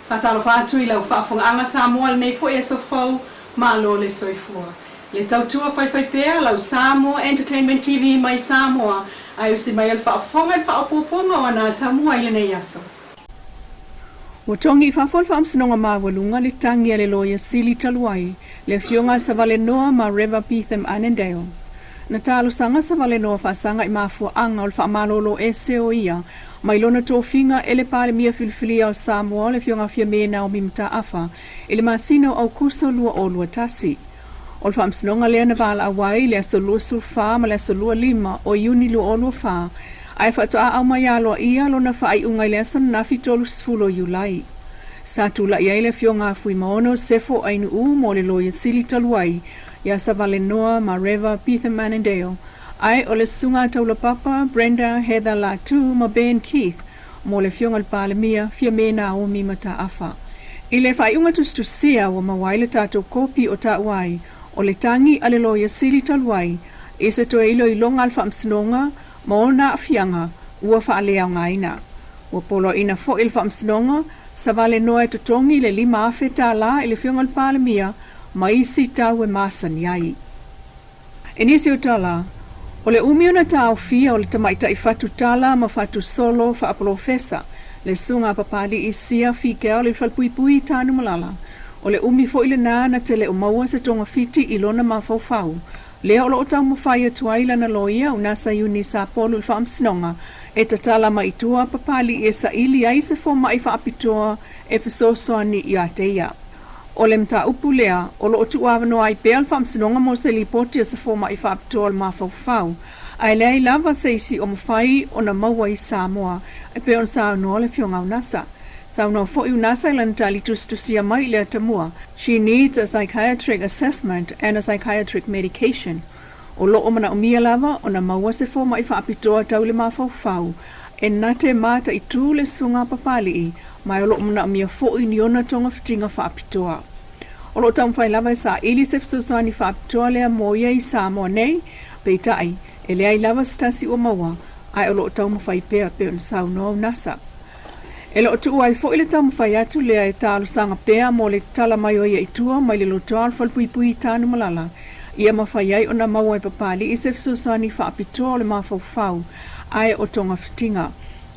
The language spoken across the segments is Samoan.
Faatalofa atu i lau faafogaaga Samoa i lenei foi aso fou, malo le soifua. Le tautua faifaipea lau Samoa Entertainment TV mai Samoa ae usi mai o le faafofoga i le faaopoopoga o ana atamua i lenei aso. Ua togi i fafo e le Faamasinoga Maualuga le tagi a le Loia Sili talu ai, le Afioga a Savalenoa ma Reva Beetham Annandale. Na talosaga Savalenoa faasaga i mafuaaga o le faamalolo ese o ia mai lona tofiga e le Palemia filifilia o Samoa le Afioga Fiame Naomi Mataafa i le masina o Aukuso 2021. O le faamasinoga lea na valaau ai i le aso 24 ma le aso 25 o Iuni 2024, ae faatoa aumai aloaia lona faaiuga i le aso ananafi 30 o Iulai. Sa tulai ai le Afioga a Fuimaono Sefo Ainuu mo le Loia Sili talu ai ia Savalenoa ma Reva Peter Manendale, ae o le Susuga Taulapapa Brenda Heather Latu ma Ben Keith mo le Afioga i le Palemia, Fiame Naomi Mataafa. I le faaiuga tusitusia ua maua ai le tatou kopi o taua ai o le tagi a le Loia Sili talu ai i se toe iloiloga a le Faamasinoga ma ona aafiaga ua faaleaogaina. Ua poloaiina foi e le Faamasinoga Savalenoa e totogi le $5,000 i le Afioga i le Palemia ma isi tau e masani ai. I nisi o tala, o le umi ona taofia o le tamaitai fatu tala ma fatu solo faapolofesa, le Susuga a Papali'i Sia Figel i le falepuipui i Tanumalala. O le umi foi lena na te le o maua se togafiti i lona mafaufau. Lea o lo o taumafai atu ai lana loia o Nasa Iuni Sapolu i le Faamasinoga e tatala mai i tua Papali'i e saili ai se fomai faapitoa e fesoasoani ia te ia. O le mataupu lea, o lo o tuuavanoa ai pea le Faamasinoga mo se lipoti a se fomai faapitoa o le mafaufau, ae leai lava se isi o mafai ona maua i Samoa, e pei ona saunoa le Afioga Unasa. Saunoa foi Unasa i lana tali tusitusia mai i le atamua, She needs a psychiatric assessment and a psychiatric medication. O lo o manaomia lava ona maua se fomai faapitoa tau le mafaufau e na te mataitū le susuga a Papali'i, ma o lo o manaomia foi ni ona togafitiga faapitoa. O lo o taumafai lava e saili se fesoasoani faapitoa lea mo ia i Samoa nei, peitai, e leai lava se tasi ua maua, ae o lo o taumafai pea pei ona saunoa Unasa. E le o tuua ai foi le taumafai atu lea e talosaga pea mo le tatala mai o ia i tua mai le lotoa o le falepuipui i Tanumalala, ia mafai ai ona maua e Papali'i se fesoasoani faapitoa o le mafaufau ae o togafitiga.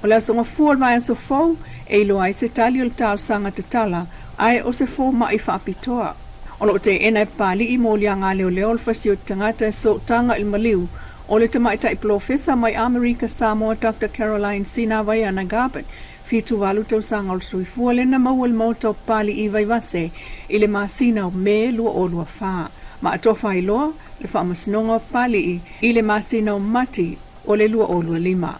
O le aso Gafua o le vaiaso fou e iloa ai se tali o le talosaga tatala ae o se fomai faapitoa. O lo o teena e Papali'i moliaga leoleo o le fasioti tagata e sootaga i le maliu o le tamaitai polofesa mai Amerika Samoa Doctor Caroline Sinavaiana Gabbard, 78 tausaga o le soifua lena maua i le Maota o Papali'i i Vaivase i le masina o Me 2024. Ma atofa ai loa le Faamasinoga o Papali'i i le masina o Mati o le 2025.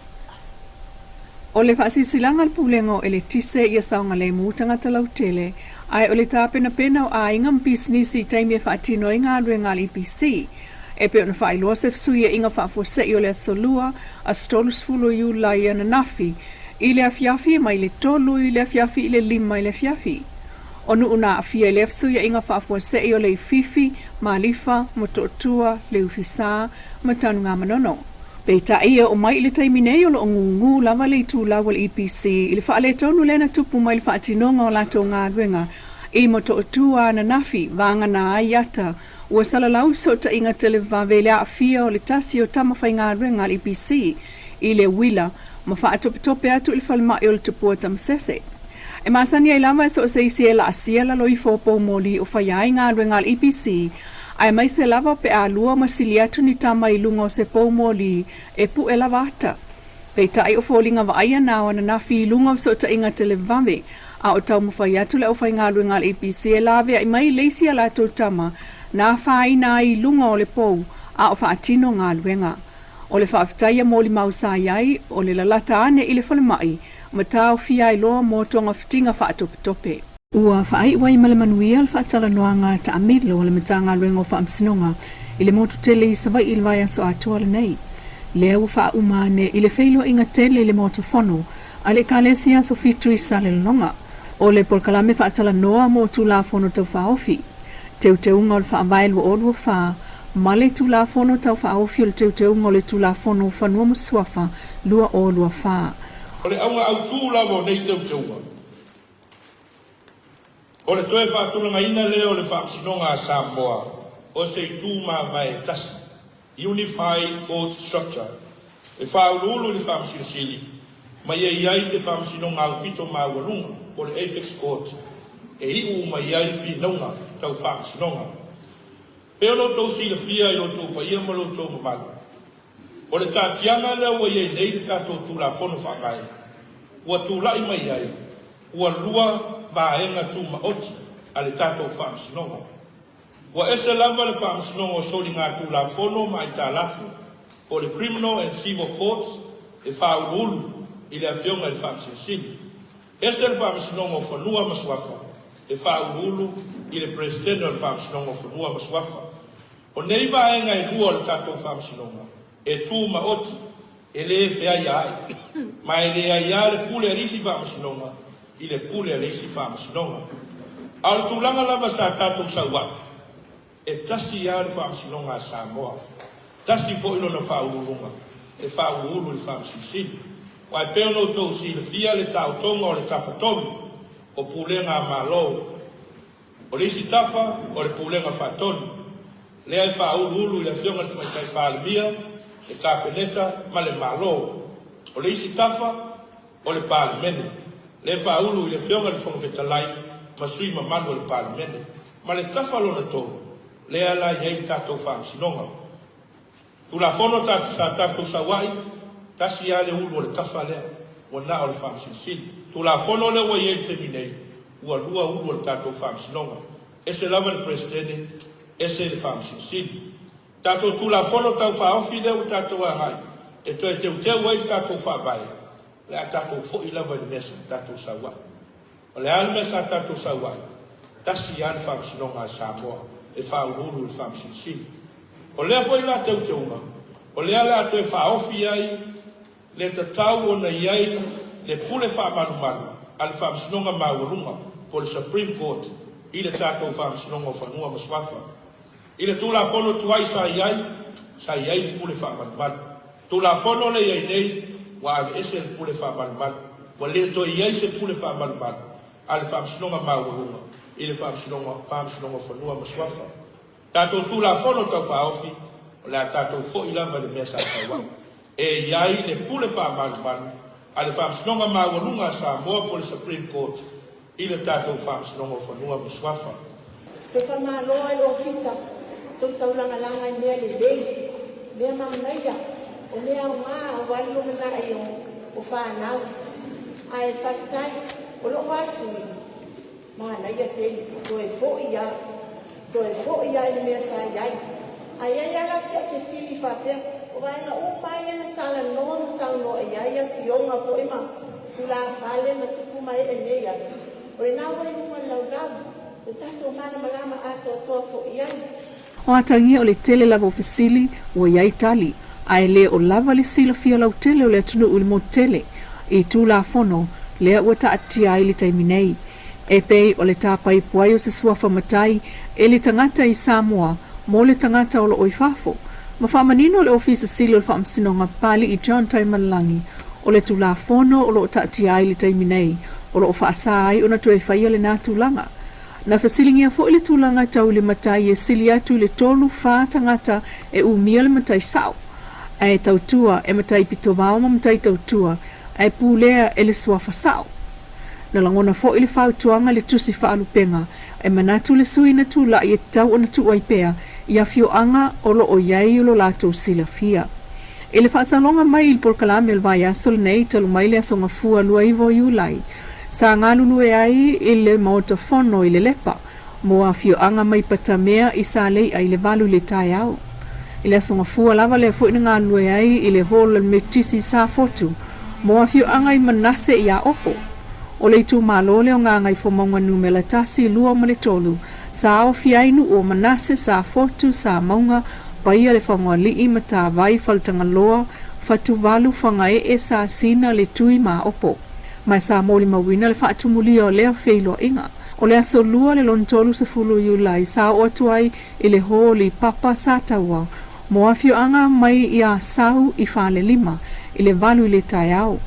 O le faasilasilaga a le Pulega o Eletise ia saogalemu tagata lautele, ae o le tapenapena o aiga ma pisinisi i taimi e faatino ai galuega a le EPC, E pei ona faailoa se fesuiaiga faafuasei o le Aso Lua, aso 30 o Iulai ananafi, i le afiafi mai le 3 i le afiafi i le 5 i le afiafi. O nuu na aafia i lea fesuiaiga faafuasei o Leififi, Malifa, Motootua, Leufisa, ma Tanugamanono. Peitai, e oo mai i le taimi nei o lo o gūgū lava le itulau a le EPC i le faaletonu lea na tupu mai le faatinoga o latou galuega i Motootua ananafi, vagana ai ata Ua salalau fesootaiga televave i le aafia o le tasi o tama faigaluega a le EPC i le uila ma faatopetope atu i le falemai o le Tupua Tamasese. E masani ai lava e so o se isi e laasia lalo ifo o poumoli o faia ai galuega a le EPC, aemaise lava pe a lua ma sili atu ni tama i luga o se poumoli e puʻe lava ata. Peitai o foliga vaaia na o ananafi i luga o fesootaiga televave, a o taumafai atu le aufaigaluega a le EPC e laveai mai le isi a latou tama na afaina ai i luga o le pou a o faatino galuega. O le faafetai a molimau sa i ai, o le lalata ane i le falemai ma taofia ai loa mo togafitiga faatopetope. Ua faaiu ai ma le manuia le faatalanoaga taamilo a le Matagaluega o Faamasinoga i le motu tele i Savaii i le vaiaso atoa lenei. Lea ua faauma ane i le feiloaiga tele i le Maota Fono a le Ekalesia Aso Fitu i Salelologa. O le polokalame faatalanoa mo Tulafono Tau Faaofi, Teuteuga o le Faavae 2024, ma le Tulafono Tau Faaofi o le Teuteuga o le Tulafono o Fanua ma Suafa 2024. O le auga autu lava o nei teuteuga, O le toe faatulagaina lea o le Faamasinoga a Samoa o se itu mavae e tasi, Unified Court Structure, e faauluulu i le Faamasino Sili ma ia i ai se Faamasinoga aupito maualuga po o le Apex Court e iu uma i ai finauga tau faamasinoga. Pei ona outou silafia i lo outou paia ma lo outou mamalu, o le taatiaga lea ua i ai nei le tatou Tulafono Faavae ua tulai mai ai ua lua vaega tumaoti a le tatou Faamasinoga. Ua ese lava le Faamasinoga o Soligatulafono ma Aitalafu po o le Criminal and Civil Courts e faauluulu i le Afioga i le Faamasino Sili. Ese le Faamasinoga o Fanua ma Suafa e faauluulu i le Peresetene o le Faamasinoga o Fanua ma Suafa. O nei vaega e lua o le tatou Faamasinoga e tumaoti e lē feaiaai, ma e leai lava le pule a le isi Faamasinoga i le pule a le isi Faamasinoga. A o le tulaga lava sa tatou sau ai, e tasi lava le Faamasinoga a Samoa, tasi foi lona faauluuluga e faauluulu i le Faamasino Sili. Aua e pei ona outou silafia le taotoga o le Tafatolu o Pulega a Malo, O le isi tafa, o le Pulega Faatonu, lea e faauluulu i le Afioga i le Tamaitai Palemia, le Kapeneta ma le Malo. O le isi tafa, o le Palemene, lea e faaulu i le Afioga i le Fofoga Fetalai ma sui mamalu o le Palemene. Ma le tafa lona tolu, lea la e i ai le tatou Faamasinoga. Tulafono sa tatou sau ai, tasi lava le ulu o le tafa lea, ua na o le Faamasino Sili. Tulafono lea ua i ai i le taimi nei, ua lua ulu o le tatou Faamasinoga, ese lava le Peresetene, ese le Faamasino Sili. Tatou Tulafono Tau Faaofi lea ua tatou agai e toe teuteu ai le tatou Faavae, o le a tatou foi lava i le mea sa tatou sau ai. O le a le mea sa tatou sau ai? Tasi lava le Faamasinoga a Samoa e faauluulu i le Faamasino Sili. O lea foi la teuteuga, o lea le a toe faaofi ai le tatau ona i ai le pule faamalumalu a le Faamasinoga Maualuga po o le Supreme Court i le tatou Faamasinoga o Fanua ma Suafa. I le Tulafono tuai sa i ai, sa i ai le pule faamalumalu. Tulafono lea i ai nei, ua aveese le pule faamalumalu. Ua le toe i ai se pule faamalumalu a le Faamasinoga Maualuga i le Faamasinoga, Faamasinoga o Fanua ma Suafa. Tatou Tulafono Tau Faaofi, o le a tatou foi lava i le mea sa sau ai. E i ai le pule faamalumalu a le Faamasinoga Maualuga a Samoa po o le Supreme Court i le tatou Faamasinoga o Fanua ma Suafa. Pepa malo ai le ofisa, tou taulagalaga i mea lelei, mea manaia, o mea aoga aua le lumanai o fanau. Ae faafetai, o lou lava sui, manaia tele, toe foi lava, toe foi lava i le mea sa i ai. Ae i ai lava la si au fesili faapea, o vaega uma lava ia na talanoa ma saunoa i ai afioga foi ma tulafale ma tupu ma ee i lenei aso, o lena ua i luga o le laulau, le tatou malamalama atoatoa foi i ai. O atagia o le tele lava o fesili ua i ai tali, ae le o lava le silafia lautele o le atunuu i le motu tele i Tulafono lea ua taatia ai le taimi nei. E pei o le tāpaipu ai o se suafa matai e le tagata i Samoa mo le tagata o lo o i fafo. Ma faamanino le Ofisa Sili o le Faamasinoga Papali'i John Taimalelagi o le Tulafono o lo o taatia ai le taimi nei o lo o faasa ai ona toe faia lena tulaga. Na fesiligia foi le tulaga tau i le matai e sili atu i le tolu, fa tagata e umia le matai sao, ae tautua e matai pitovao ma matai tautua, ae pulea e le suafa sao. Na lagona foi le fautuaga i le tusi faalupega e manatu le sui na tulai e tatau ona tuu ai pea i afioaga o lo o i ai lo latou silafia. I le faasaloga mai i le polokalame o le vaiaso lenei talu mai le Aso Gafua 29 o Iulai, sa galulue ai i le Maota Fono i Lelepa mo afioaga mai Patamea i Salei'a i le 8 i le taeao. I le Aso Gafua lava lea foi na galulue ai i le Hall o le Metotisi i Safotu mo afioaga i Manase i Aopo. O le itumalo lea o Gagaifomauga Numera 1, 2 ma le 3, sa aofia ai nuu o Manase, Safotu, Samauga, Paia, Lefagoalii, Matavai, Faletagaloa, Fatuvalu, Fagaee, Sasina, Letui ma Aopo. Ma sa molimauina le faatumulia o lea feiloaiga. O le aso Lua le lona 30 o Iulai sa oo atu ai i le hōli papa Sataua mo afioaga mai i Asau i Falelima i le 8 i le taeao.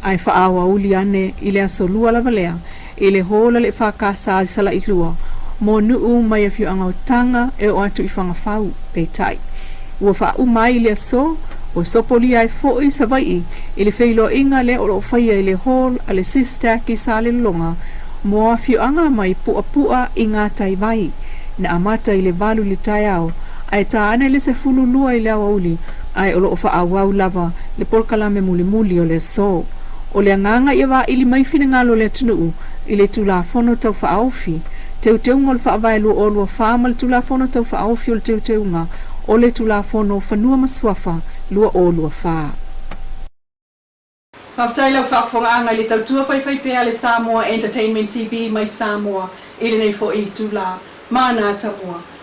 Ae faaauauli ane i le aso Lua lava lea. i le hall a le EFKS i Salailua mo nuu mai afioaga o Taga e oo atu i Fagafau. Peitai, ua faauma ai le aso, ua sopolia ai foi Savaii i le feiloaiga lea o lo o faia i le hall a le SISTAC i Salelologa mo afioaga mai Puapua i Gataivai, na amata i le 8 i le taeao ae ta ane le 12 i le aoauli, ae o lo o faaauau lava le polokalame mulimuli o le aso. O le agaga ia vaili mai finagalo o le atunuu i le Tulafono Tau Faaofi, Teuteuga o le Faavae 2024 ma le Tulafono Tau Faaofi o le Teuteuga o le Tulafono o Fanua ma Suafa 2024. Faafetai lau faafofogaaga i le tautua faifaipea a le Samoa Entertainment TV mai Samoa i lenei foi itula. Mana Tamua.